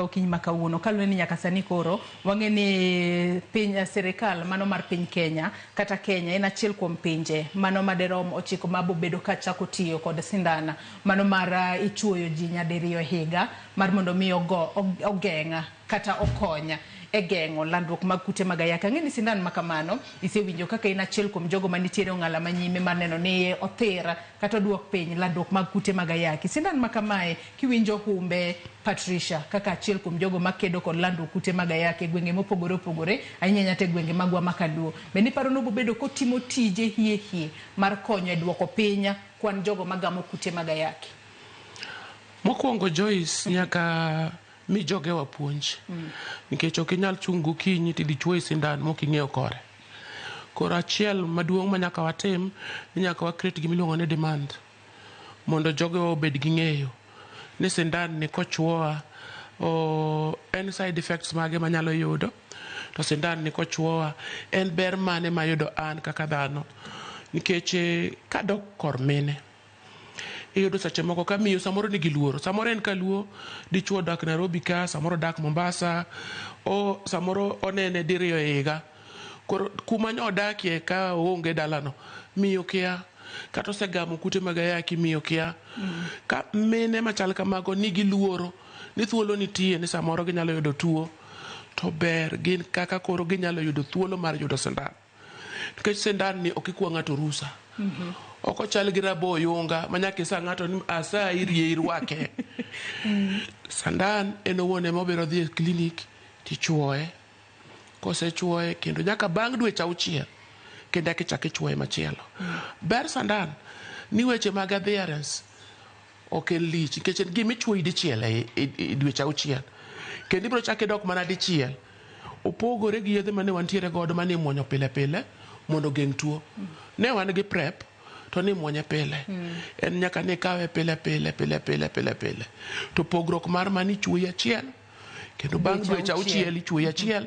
Okinyi ma kawuono kaluwore ni nyaka sani koro wang'e ni piny sirikal mano mar piny Kenya kata Kenya en achiel kuom pinje mano maderom 9 mabobedo ka chako tiyo kod sindan mano mar ichuoyo ji nyadiriyo e higa mar mondo mi ogo ogeng' kata okony e geng'o landruok mag kute mag ayaki. Ang'e ni sindan ma kamano isewinjo kaka in achiel kuom jogo manitiere ong'ala manyime mar neno ni othir kata oduok piny landruok mag kute mag ayaki. Sindan ma kamae kiwinjo humbe Patricia kaka achiel kuom jogo makedo kod landruok kute mag ayaki e gwenge mopogore opogore ahinya ahinya to e gwenge magwa ma kaluo. Bende iparo ni obobedo kotimo tije hie hie mar konyo e duoko piny kwan jogo magamo kute mag ayaki? Mokwongo Joyce, nyaka mi jogewa puonj nikech ok inyal chung' gokinyi tidhi chuoyi sindan mok ing'eyo kore. Koro achiel maduong' ma nyaka watim ni nyaka wa create gima iluongo ni demand mondo jogewa obed gi ng'eyo ni sindan ni kochuowa en side effects mage manyalo yudo to sindan ni kochuowa en ber mane mayudo an kaka dhano nikech kadok kor mine iyudo seche moko ka miyo samoro nigi luoro samoro en kaluo dichuo odak Nairobi ka samoro odak Mombasa o samoro onene diriyo e higa koro kuma nyo odakie ka oonge dalano miyo kia kata osegamo kute mag ayaki miyo kia ka mine machal kamago nigi luoro ni thuolo nitie ni samoro ginyalo yudo tuo to ber gin kaka koro ginyalo yudo thuolo mar yudo sindan nikech sindan ni ok ikwa ng'ato rusa ok ochal gi rabo oyunga ma nyaka isa ng'ato ni asayi rie irwake sandan en owuon ema obiro dhi e klinik tichuoye kosechuoye kendo nyaka bang' dweche 6 kendo eka ichak ichuoye machielo ber sandan ni weche mag adherence ok en lich nikech en gima ichuoyi dichiel e dweche 6 kendo ibiro chak idok mana dichiel opogore gi yedhe mane wantiere godo mane imuonyo pile pile mondo ogeng' tuo ne wan gi prep to nimuonye pile en nyaka nikawe pile pile pile pile pile pile to pogruok mar mani ichuoyi achiel kendo bang' dweche 6 ichuoyi achiel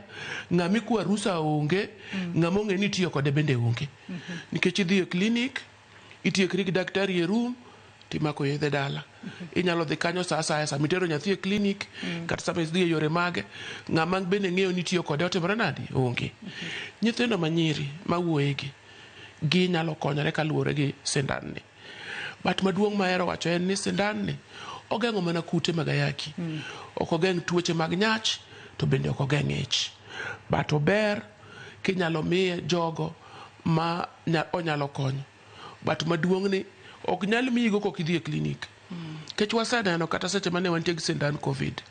ng'ama ikwa rusa onge ng'ama ong'e ni itiyo kode bende onge nikech idhi e klinik itiekri gi daktari e room timako yedhe dala inyalo dhi kanyo sa asaya sama itero nyathi e klinik kata sama idhi e yore mage ng'ama bende ng'eyo ni itiyo kode otimore nadi onge nyithindo manyiri mawuoyegi ginyalo konyore kaluwore gi sindan ni but maduong' mahero wacho en ni sindan ni ogeng'o mana kute mag ayaki ok ogeng' tuoche mag nyach to bende ok ogeng' ich but ober kinyalo miye jogo ma onyalo konyo but maduong' ni ok nyal miyigo kok idhi e klinik nikech waseneno kata seche mane wantie gi sindan covid.